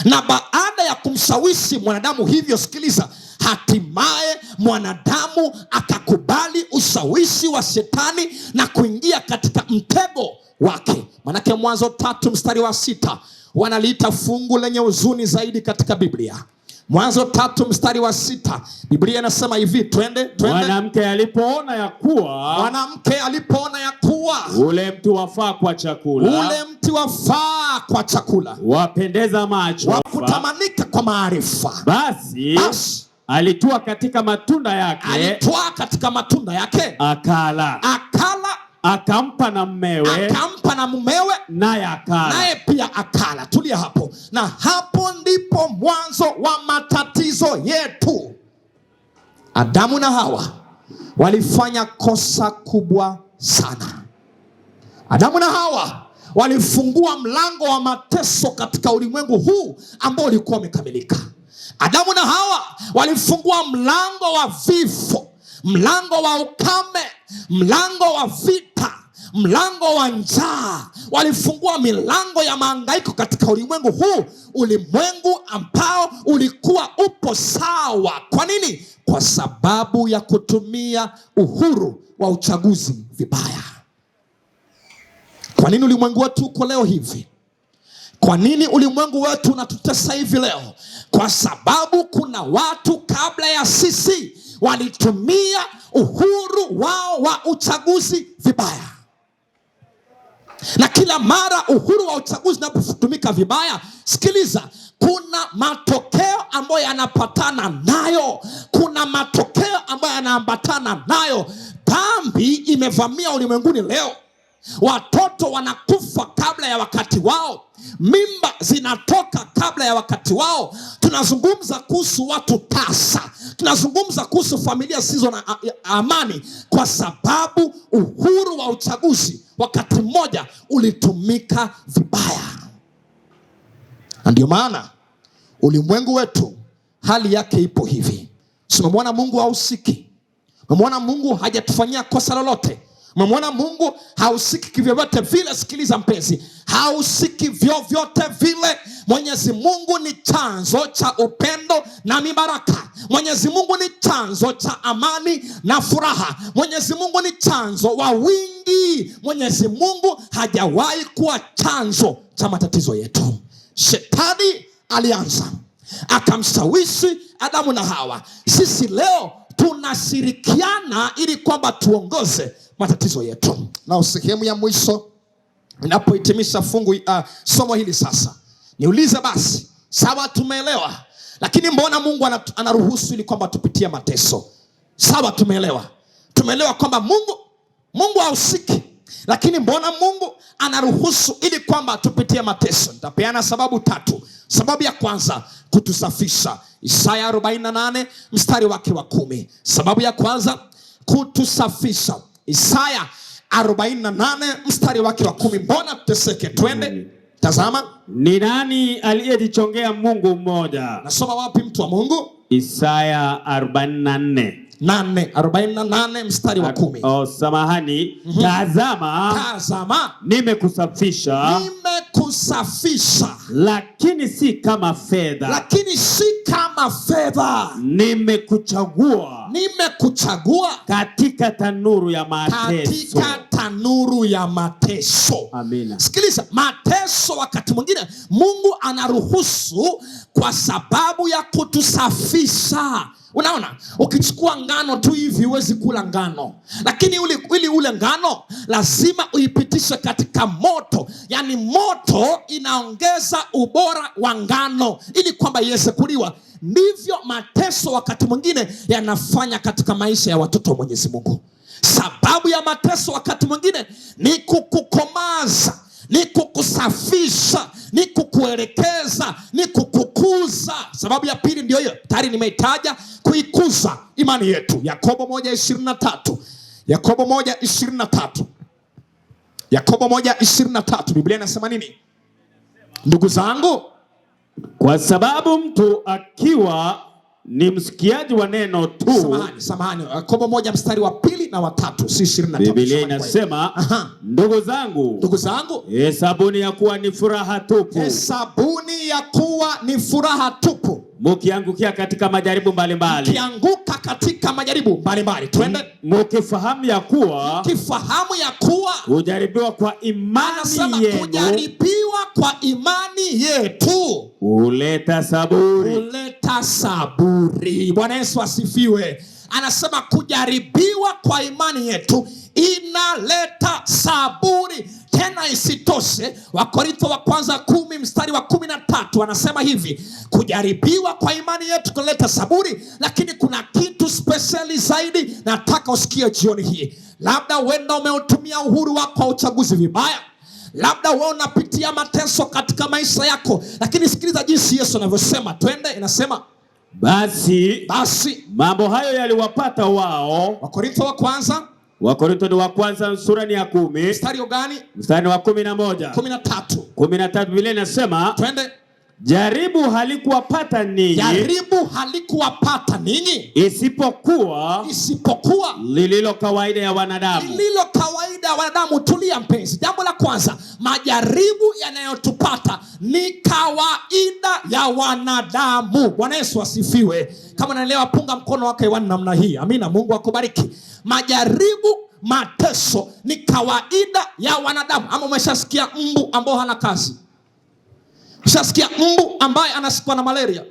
Na baada ya kumshawishi mwanadamu hivyo, sikiliza, hatimaye mwanadamu akakubali ushawishi wa shetani na kuingia katika mtego wake. Manake Mwanzo 3 mstari wa 6 wanaliita fungu lenye huzuni zaidi katika Biblia. Mwanzo 3 mstari wa 6 Biblia inasema hivi, twende, twende. Mwanamke alipoona ya kuwa, mwanamke alipoona ya kuwa ule mti wafaa kwa chakula, ule mti wafaa kwa chakula, wapendeza macho, wa kutamanika kwa maarifa, basi, basi alitwaa katika matunda yake, alitwaa katika matunda yake, akala, akala, akampa na mumewe, akampa na mumewe, naye akala, naye pia akala. Tulia hapo. Na hapo ndipo mwanzo wa matatizo yetu. Adamu na Hawa walifanya kosa kubwa sana. Adamu na Hawa walifungua mlango wa mateso katika ulimwengu huu ambao ulikuwa umekamilika. Adamu na Hawa walifungua mlango wa vifo, mlango wa ukame, mlango wa vita, mlango wa njaa. Walifungua milango ya mahangaiko katika ulimwengu huu, ulimwengu ambao ulikuwa upo sawa. Kwa nini? Kwa sababu ya kutumia uhuru wa uchaguzi vibaya. Kwa nini ulimwengu wetu uko leo hivi? Kwa nini ulimwengu wetu unatutesa hivi leo? Kwa sababu kuna watu kabla ya sisi walitumia uhuru wao wa uchaguzi vibaya. Na kila mara uhuru wa uchaguzi unapotumika vibaya, sikiliza, kuna matokeo ambayo yanapatana nayo, kuna matokeo ambayo yanaambatana nayo. Dhambi imevamia ulimwenguni leo. Watoto wanakufa kabla ya wakati wao, mimba zinatoka kabla ya wakati wao. Tunazungumza kuhusu watu tasa, tunazungumza kuhusu familia zisizo na amani, kwa sababu uhuru wa uchaguzi wakati mmoja ulitumika vibaya. Na ndio maana ulimwengu wetu hali yake ipo hivi. Tumemwona Mungu hahusiki, tumemwona Mungu hajatufanyia kosa lolote, umemwona Mungu hahusiki kivyovyote vile. Sikiliza mpenzi, hahusiki vyovyote vile. Mwenyezi Mungu ni chanzo cha upendo na mibaraka. Mwenyezi Mungu ni chanzo cha amani na furaha. Mwenyezi Mungu ni chanzo wa wingi. Mwenyezi Mungu hajawahi kuwa chanzo cha matatizo yetu. Shetani alianza akamshawishi Adamu na Hawa. Sisi leo tunashirikiana ili kwamba tuongoze matatizo yetu. Na sehemu ya mwisho ninapohitimisha fungu somo hili sasa, niulize basi, sawa, tumeelewa, lakini mbona Mungu anaruhusu ili kwamba tupitie mateso? Sawa, tumeelewa kwamba Mungu hahusiki, lakini mbona Mungu anaruhusu ili kwamba tupitie mateso? Nitapeana sababu tatu. Sababu ya kwanza, kutusafisha. Isaya 48 mstari wake wa 10. Sababu ya kwanza, kutusafisha. Isaya 48 mstari wake wa 10. Mbona tuteseke? Twende tazama. Ni nani aliyejichongea Mungu mmoja? Nasoma wapi mtu wa Mungu? Isaya 44. 48 mstari wa 10. Oh, samahani. Tazama, nimekusafisha. Nimekusafisha. Lakini si kama fedha. Lakini si kama fedha. Nimekuchagua. Nimekuchagua katika tanuru ya mateso. Katika tanuru ya mateso. Amina. Sikiliza, mateso wakati mwingine Mungu anaruhusu kwa sababu ya kutusafisha. Unaona, ukichukua ngano tu hivi huwezi kula ngano, lakini ili ule ngano lazima uipitishe katika moto. Yani moto inaongeza ubora wa ngano ili kwamba iweze kuliwa. Ndivyo mateso wakati mwingine yanafanya katika maisha ya watoto wa Mwenyezi Mungu. Sababu ya mateso wakati mwingine ni kukukomaza, ni kukusafisha, ni kukuelekeza, ni kukukuza. Sababu ya pili ndio hiyo, tayari nimeitaja, kuikuza imani yetu. Yakobo 1:23. Yakobo 1:23. Yakobo 1:23. Biblia inasema nini? Ndugu zangu, kwa sababu mtu akiwa ni msikiaji wa neno tu. Samahani, Yakobo 1 mstari wa 2 na wa 3, si 23. Biblia inasema, ndugu zangu, hesabuni ya kuwa ni furaha tupu. Hesabuni ya kuwa ni furaha tupu. Mukiangukia katika majaribu mbalimbali. Mukianguka katika majaribu mbalimbali. Twende. Mukifahamu ya kuwa, mukifahamu ya kuwa kujaribiwa kwa imani yenu, kujaribiwa kwa imani yetu huleta saburi. Huleta saburi. Bwana Yesu asifiwe. Anasema kujaribiwa kwa imani yetu inaleta saburi. Tena isitoshe, Wakorintho wa kwanza 10 mstari wa 13 anasema hivi, kujaribiwa kwa imani yetu kunaleta saburi, lakini kuna kitu spesheli zaidi nataka usikie jioni hii. Labda huenda umeutumia uhuru wako wa uchaguzi vibaya, labda wewe unapitia mateso katika maisha yako, lakini sikiliza jinsi Yesu anavyosema. Twende, inasema basi mambo hayo yaliwapata wao. Wakorintho wa kwanza Wakorintho wa kwanza sura ni ya 10. Mstari gani? Mstari wa 11. 13. 13 Biblia inasema, twende. Jaribu halikuwapata ninyi. Jaribu halikuwapata ninyi. Isipokuwa lililo kawaida ya wanadamu. Lililo kawaida ya wanadamu. Tulia mpenzi. Jambo la kwanza, majaribu yanayotupata ni kawaida ya wanadamu. Bwana Yesu asifiwe. Kama unaelewa, punga mkono wako hewani namna hii. Amina, Mungu akubariki. Majaribu, mateso ni kawaida ya wanadamu. Ama umeshasikia mbu ambao hana kazi? Ushasikia mbu ambaye anasikwa na malaria?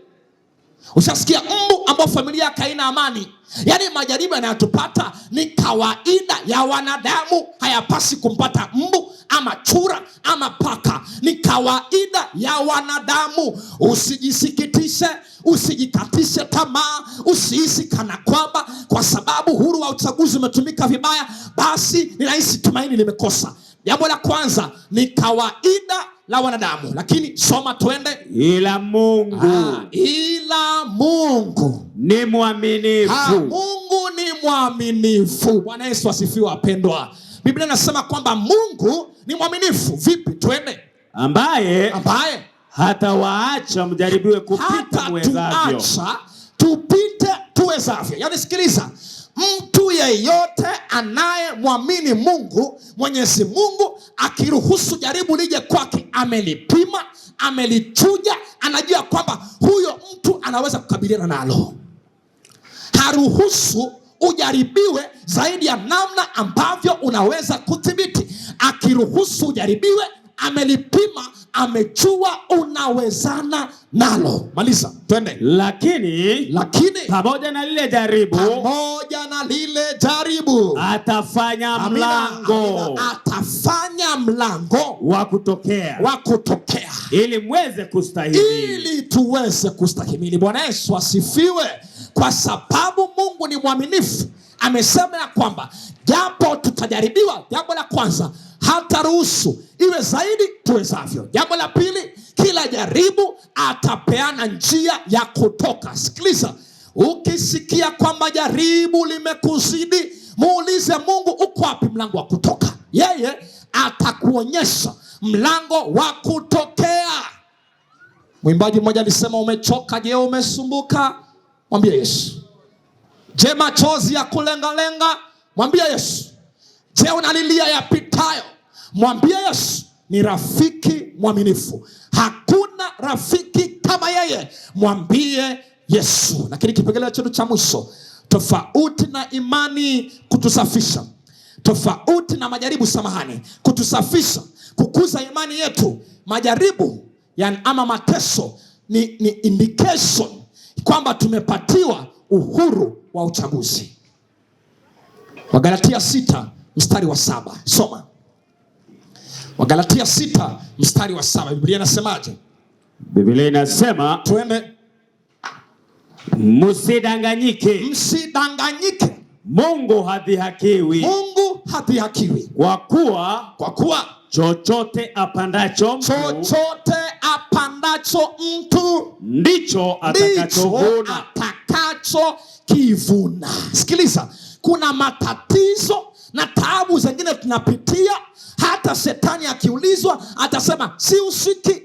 Ushasikia mbu ambao familia yake haina amani? Yaani majaribu yanayotupata ni kawaida ya wanadamu, hayapasi kumpata mbu ama chura ama paka. Ni kawaida ya wanadamu. Usijisikitishe, usijikatishe tamaa, usihisi kana kwamba kwa sababu huru wa uchaguzi umetumika vibaya basi ninahisi tumaini limekosa. Jambo la kwanza ni kawaida la wanadamu, lakini soma twende. Ila Mungu, ila Mungu ni mwaminifu. Mungu ni mwaminifu. Bwana Yesu asifiwe wapendwa. Biblia inasema kwamba Mungu ni mwaminifu. Vipi? Twende. Ambaye hatawaacha mjaribiwe kupita muwezavyo. Hatatuacha tupite tuwezavyo. Yaani sikiliza, mtu yeyote anayemwamini Mungu, Mwenyezi Mungu akiruhusu jaribu lije kwake, amelipima, amelichuja, anajua kwamba huyo mtu anaweza kukabiliana nalo. Haruhusu ujaribiwe zaidi ya namna ambavyo unaweza kudhibiti. Akiruhusu ujaribiwe, amelipima, amejua unawezana nalo. Maliza, twende. Lakini pamoja na lile jaribu, atafanya mlango, atafanya mlango wa kutokea, ili muweze kustahimili, ili tuweze kustahimili. Bwana Yesu asifiwe. Kwa sababu Mungu ni mwaminifu, amesema ya kwamba japo tutajaribiwa, jambo la kwanza hataruhusu iwe zaidi tuwezavyo. Jambo la pili, kila jaribu atapeana njia ya kutoka. Sikiliza, ukisikia kwamba jaribu limekuzidi, muulize Mungu, uko wapi mlango wa kutoka? Yeye atakuonyesha mlango wa kutokea. Mwimbaji mmoja alisema, umechoka? Je, umesumbuka? Mwambie Yesu. Je, machozi ya kulengalenga? Mwambie Yesu. Je, unalilia yapitayo? Mwambie Yesu. Ni rafiki mwaminifu, hakuna rafiki kama yeye. Mwambie Yesu. Lakini kipengele chetu cha mwisho, tofauti na imani kutusafisha, tofauti na majaribu, samahani, kutusafisha, kukuza imani yetu, majaribu yani ama mateso ni indication kwamba tumepatiwa uhuru wa uchaguzi. Wagalatia 6 mstari wa 7. Soma. Wagalatia 6 mstari wa 7. Biblia inasemaje? Biblia inasema, twende. Msidanganyike. Msidanganyike. Mungu hadhihakiwi. Mungu hadhihakiwi. Kwa kuwa chochote apandacho mtu, chochote apandacho mtu ndicho atakachovuna. Atakachokivuna. Sikiliza, kuna matatizo na taabu zingine tunapitia, hata shetani akiulizwa atasema si usiki.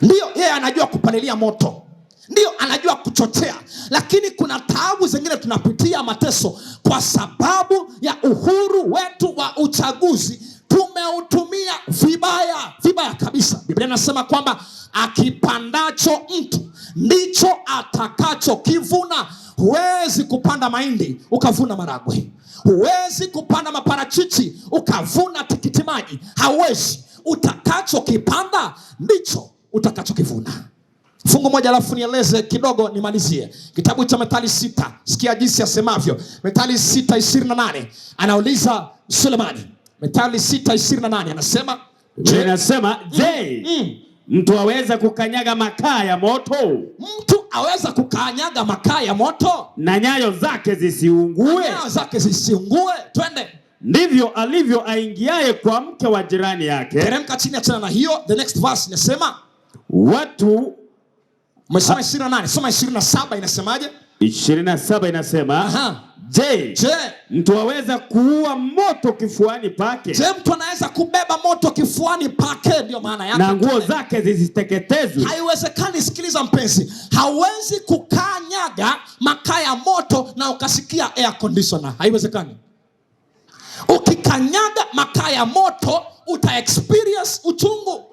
Ndio yeye anajua kupalilia moto, ndio anajua kuchochea, lakini kuna taabu zingine tunapitia, mateso, kwa sababu ya uhuru wetu wa uchaguzi tumeutumia vibaya, vibaya kabisa. Biblia inasema kwamba akipandacho mtu ndicho atakachokivuna. Huwezi kupanda mahindi ukavuna maragwe, huwezi kupanda maparachichi ukavuna tikiti maji, hauwezi. Utakachokipanda ndicho utakachokivuna. Fungu moja alafu nieleze kidogo nimalizie. Kitabu cha Methali 6, sikia jinsi asemavyo. Methali 6:28 anauliza Sulemani. Methali 6:28 anasema, inasema, je, mtu aweza kukanyaga makaa ya moto? Mtu aweza kukanyaga makaa ya moto na nyayo zake zisiungue? Nyayo zake zisiungue. Twende. Ndivyo alivyo aingiaye kwa mke wa jirani yake. Teremka chini, achana na hiyo. The next verse inasema watu umesoma 28, soma 27 inasemaje? 27 inasema, Aha. je, Je, mtu aweza kuua moto kifuani pake je, mtu anaweza kubeba moto kifuani pake? Ndio maana yake. na nguo zake zisiteketezwe? Haiwezekani. Sikiliza mpenzi, hauwezi kukanyaga makaa ya moto na ukasikia air conditioner. Haiwezekani. Ukikanyaga makaa ya moto uta experience uchungu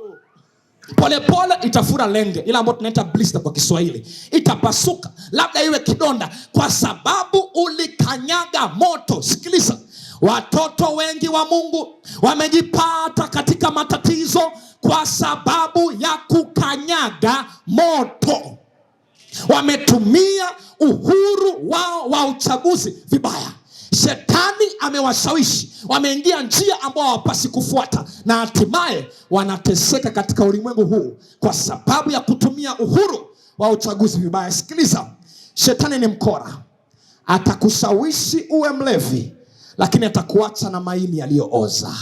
polepole, itafura lenge, ile ambayo tunaita blister kwa Kiswahili, itapasuka, labda iwe kidonda, kwa sababu ulikanyaga moto. Sikiliza, watoto wengi wa Mungu wamejipata katika matatizo kwa sababu ya kukanyaga moto. Wametumia uhuru wao wa uchaguzi vibaya. Shetani amewashawishi, wameingia njia ambao hawapasi kufuata, na hatimaye wanateseka katika ulimwengu huu kwa sababu ya kutumia uhuru wa uchaguzi vibaya. Sikiliza, shetani ni mkora, atakushawishi uwe mlevi, lakini atakuacha na maini yaliyooza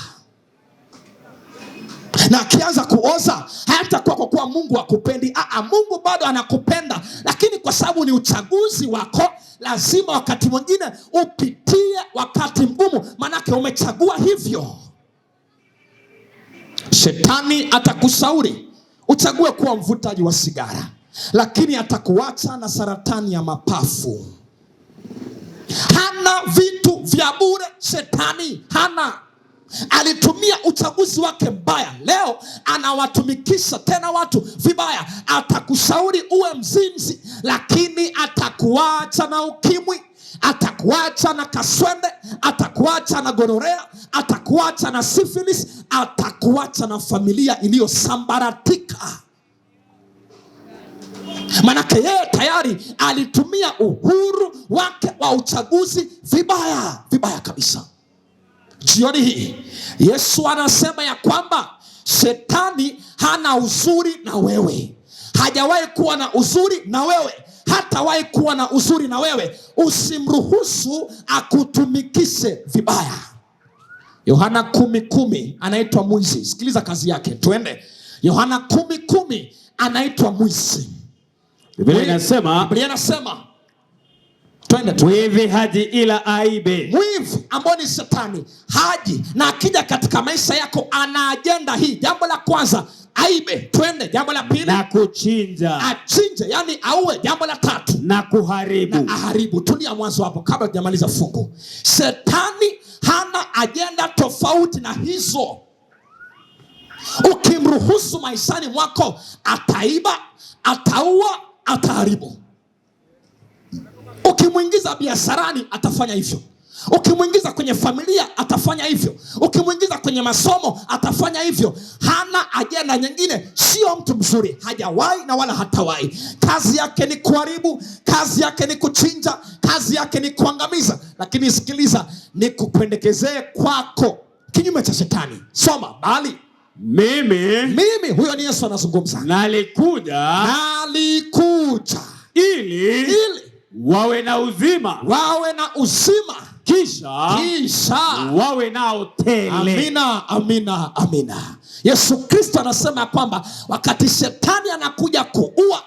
na akianza kuoza hayatakuwa kwa kuwa Mungu hakupendi. Aa, Mungu bado anakupenda, lakini kwa sababu ni uchaguzi wako, lazima wakati mwingine upitie wakati mgumu, maanake umechagua hivyo. Shetani atakushauri uchague kuwa mvutaji wa sigara, lakini atakuacha na saratani ya mapafu. Hana vitu vya bure, shetani hana. Alitumia uchaguzi wake mbaya, leo anawatumikisha tena watu vibaya. Atakushauri uwe mzinzi, lakini atakuacha na ukimwi, atakuacha na kaswende, atakuacha na gonorea, atakuacha na syphilis, atakuacha na familia iliyosambaratika. Manake yeye tayari alitumia uhuru wake wa uchaguzi vibaya, vibaya kabisa. Jioni hii Yesu anasema ya kwamba shetani hana uzuri na wewe, hajawahi kuwa na uzuri na wewe, hatawahi kuwa na uzuri na wewe. Usimruhusu akutumikishe vibaya. Yohana 10:10 anaitwa mwizi. Sikiliza kazi yake, tuende. Yohana 10:10 anaitwa mwizi. Biblia inasema, Biblia inasema twende tu. mwivi haji ila aibe, Mwivi ambao ni shetani haji, na akija katika maisha yako ana ajenda hii. Jambo la kwanza aibe, twende. Jambo la pili na kuchinja, achinje, yani auwe. Jambo la tatu na kuharibu. na aharibu. Tulia mwanzo hapo kabla tujamaliza fungu. Shetani hana ajenda tofauti na hizo. Ukimruhusu maishani mwako ataiba, ataua, ataharibu. Ukimwingiza biasharani atafanya hivyo, ukimwingiza kwenye familia atafanya hivyo, ukimwingiza kwenye masomo atafanya hivyo. Hana ajenda nyingine, sio mtu mzuri, hajawahi na wala hatawahi. Kazi yake ni kuharibu, kazi yake ni kuchinja, kazi yake ni kuangamiza. Lakini sikiliza, nikupendekezee kwako kinyume cha shetani. Soma, bali Mimi mimi, huyo ni Yesu anazungumza, nalikuja nalikuja ili ili wawe na uzima, wawe na uzima, kisha kisha wawe nao tele. Amina, amina, amina. Yesu Kristo anasema kwamba wakati shetani anakuja kuua,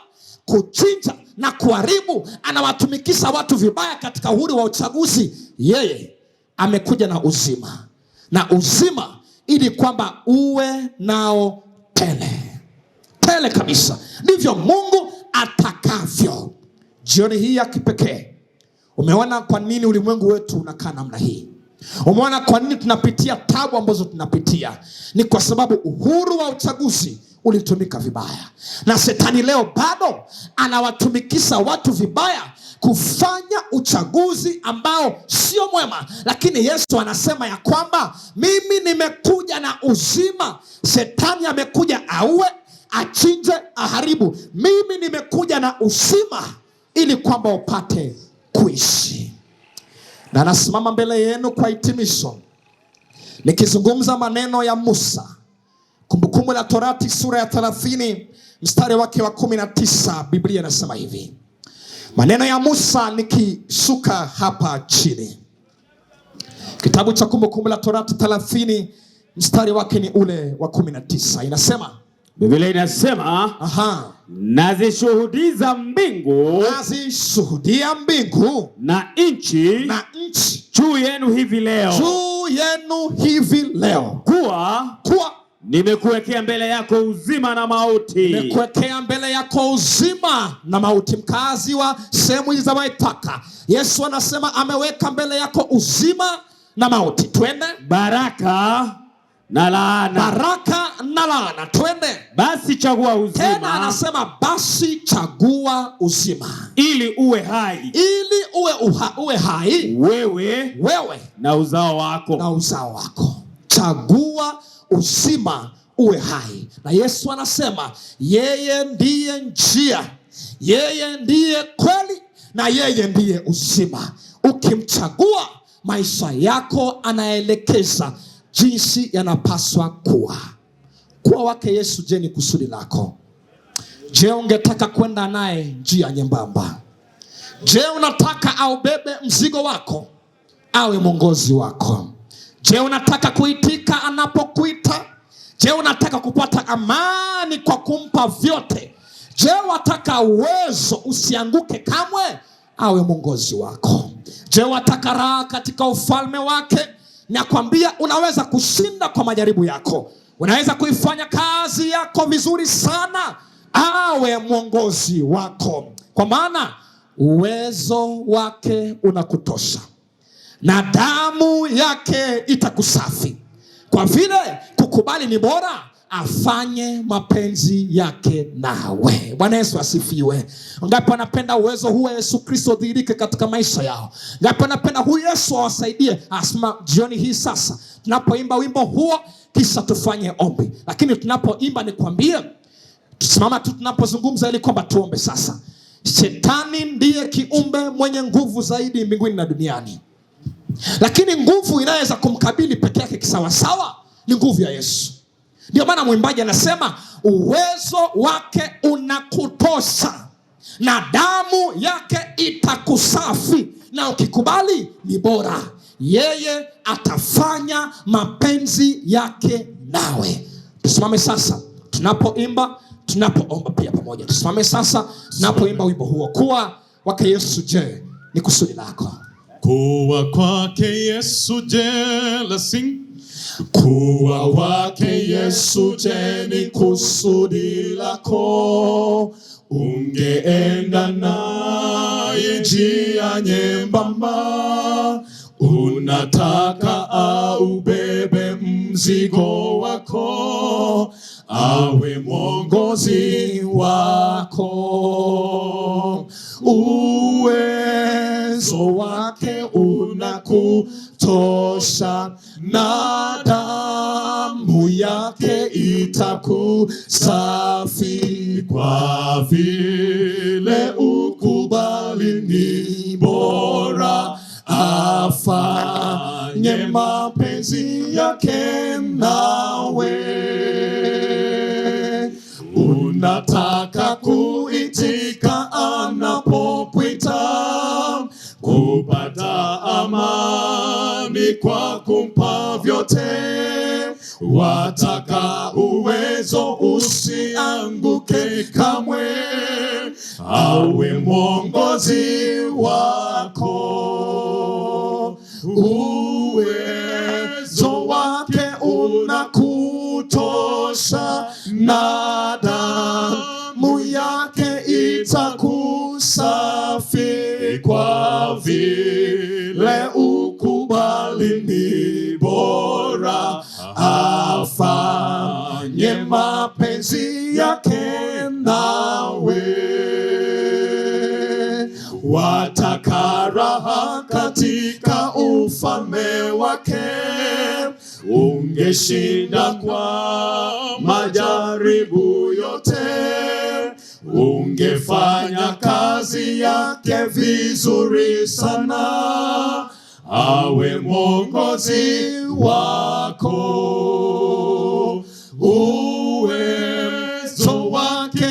kuchinja na kuharibu, anawatumikisha watu vibaya katika uhuru wa uchaguzi, yeye amekuja na uzima, na uzima ili kwamba uwe nao tele tele kabisa. Ndivyo Mungu atakavyo. Jioni hii ya kipekee, umeona kwa nini ulimwengu wetu unakaa namna hii. Umeona kwa nini tunapitia tabu ambazo tunapitia. Ni kwa sababu uhuru wa uchaguzi ulitumika vibaya, na shetani leo bado anawatumikisha watu vibaya kufanya uchaguzi ambao sio mwema. Lakini Yesu anasema ya kwamba mimi nimekuja na uzima. Shetani amekuja auwe, achinje, aharibu. Mimi nimekuja na uzima ili kwamba upate kuishi. Na nasimama mbele yenu kwa hitimisho nikizungumza maneno ya Musa, Kumbukumbu la Torati sura ya 30 mstari wake wa 19. Biblia inasema hivi, maneno ya Musa nikishuka hapa chini. Kitabu cha Kumbukumbu la Torati 30 mstari wake ni ule wa 19. Inasema, Biblia inasema, nazishuhudiza mbingu Nazishuhudia mbingu na nchi na nchi juu yenu hivi leo, juu yenu hivi leo, kuwa nimekuwekea mbele yako uzima na mauti, nimekuwekea mbele yako uzima na mauti. Mkazi wa sehemu hizi za Waithaka, Yesu anasema ameweka mbele yako uzima na mauti. Twende. Baraka na laana. Baraka na laana. Twende. Basi chagua uzima. Tena anasema basi chagua uzima, ili uwe hai, ili uwe hai, wewe wewe na uzao wako, na uzao wako. Chagua uzima uwe hai. Na Yesu anasema yeye ndiye njia, yeye ndiye kweli na yeye ndiye uzima. Ukimchagua, maisha yako anaelekeza jinsi yanapaswa kuwa. Kuwa wake Yesu, je, ni kusudi lako? Je, ungetaka kwenda naye njia nyembamba? Je, unataka aubebe mzigo wako, awe mwongozi wako? Je, unataka kuitika anapokuita? Je, unataka kupata amani kwa kumpa vyote? Je, wataka uwezo usianguke kamwe, awe mwongozi wako? Je, wataka raha katika ufalme wake? Nakwambia unaweza kushinda kwa majaribu yako, unaweza kuifanya kazi yako vizuri sana, awe mwongozi wako, kwa maana uwezo wake unakutosha na damu yake itakusafi. Kwa vile kukubali ni bora, afanye mapenzi yake nawe. Bwana Yesu asifiwe. Ngapi wanapenda uwezo huu wa Yesu Kristo udhihirike katika maisha yao? Ngapi wanapenda huyu Yesu awasaidie? Asema jioni hii sasa tunapoimba wimbo huo, kisha tufanye ombi. Lakini tunapoimba nikwambie, tusimama tu tunapozungumza ili kwamba tuombe sasa. Shetani ndiye kiumbe mwenye nguvu zaidi mbinguni na duniani. Lakini nguvu inayoweza kumkabili peke yake kisawasawa ni nguvu ya Yesu. Ndio maana mwimbaji anasema uwezo wake unakutosha na damu yake itakusafi, na ukikubali ni bora, yeye atafanya mapenzi yake nawe. Tusimame sasa tunapoimba, tunapoomba pia pamoja. Tusimame sasa tunapoimba wimbo huo, kuwa wake Yesu, je, ni kusudi lako? Kuwa kwake Yesu, je, let's. Kuwa wake Yesu, je, ni kusudi lako? Ungeenda naye njia nyembamba, unataka aubebe mzigo wako, awe mwongozi wako. Uwezo wake unakutosha na damu yake itakusafi, kwa vile ukubali ni bora, afanye mapenzi yake nawe. Unataka kuitika anapokuita, kupata amani kwa kumpa vyote, wataka uwezo usianguke kamwe, awe mwongozi wako. Uwezo wake unakutosha na damu yake itakusafi, kwa vile ukubali ni bora, afanye mapenzi yake nawe. Wataka raha katika ufalme wake, ungeshinda kwa majaribu yote, ungefanya kazi yake vizuri sana, awe mwongozi wako. Uwezo wake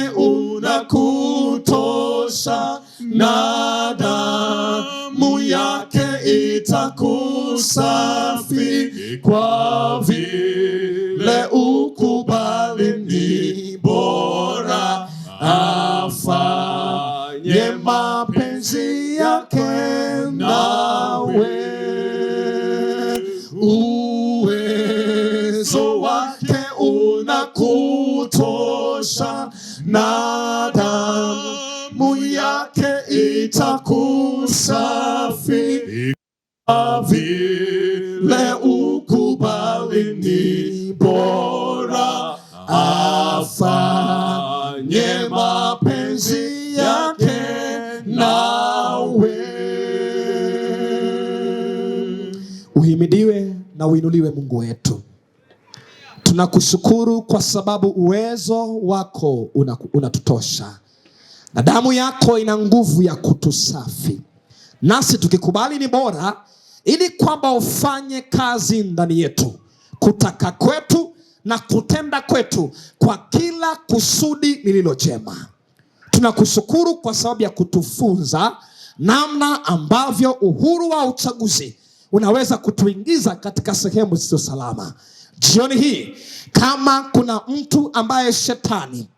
unakutosha na damu yake itakusafi, kwa vile ukubali ni Afanye mapenzi yake nawe, uwezo wake unakutosha, na damu yake itakusafi, vile ukubali ni bora, afanye mapenzi yake nawe. Uhimidiwe na uinuliwe Mungu wetu. Tunakushukuru kwa sababu uwezo wako unatutosha na damu yako ina nguvu ya kutusafi, nasi tukikubali ni bora, ili kwamba ufanye kazi ndani yetu, kutaka kwetu na kutenda kwetu kwa kila kusudi lililo jema. Tunakushukuru kwa sababu ya kutufunza namna ambavyo uhuru wa uchaguzi unaweza kutuingiza katika sehemu zisizo salama. Jioni hii, kama kuna mtu ambaye shetani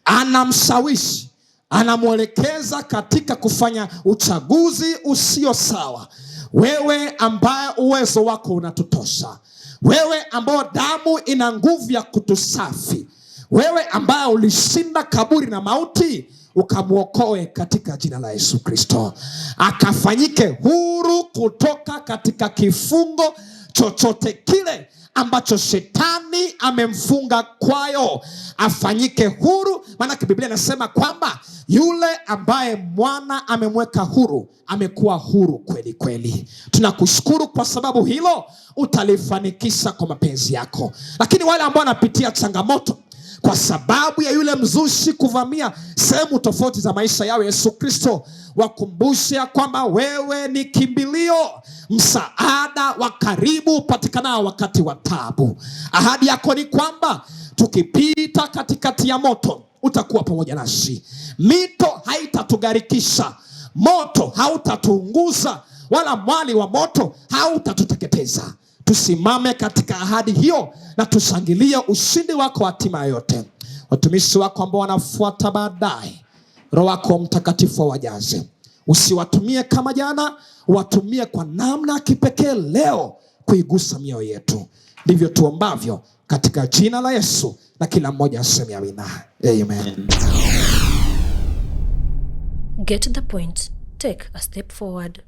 anamshawishi, anamwelekeza katika kufanya uchaguzi usio sawa, wewe ambaye uwezo wako unatutosha, wewe ambaye damu ina nguvu ya kutusafi, wewe ambaye ulishinda kaburi na mauti, ukamwokoe katika jina la Yesu Kristo, akafanyike huru kutoka katika kifungo chochote kile ambacho shetani amemfunga kwayo, afanyike huru. Maanake Biblia inasema kwamba yule ambaye mwana amemweka huru amekuwa huru kweli kweli. Tunakushukuru kwa sababu hilo utalifanikisha kwa mapenzi yako. Lakini wale ambao wanapitia changamoto kwa sababu ya yule mzushi kuvamia sehemu tofauti za maisha yao, Yesu Kristo wakumbushe ya kwamba wewe ni kimbilio, msaada wa karibu upatikanao wakati wa taabu. Ahadi yako ni kwamba tukipita katikati ya moto utakuwa pamoja nasi, mito haitatugharikisha, moto hautatuunguza, wala mwali wa moto hautatuteketeza. Tusimame katika ahadi hiyo na tushangilie ushindi wako hatima yote. Watumishi wako ambao wanafuata baadaye, Roho wako Mtakatifu awajaze. Usiwatumie kama jana, watumie kwa namna ya kipekee leo kuigusa mioyo yetu. Ndivyo tuombavyo katika jina la Yesu, na kila mmoja aseme amina. Amen. Get the point. Take a step forward.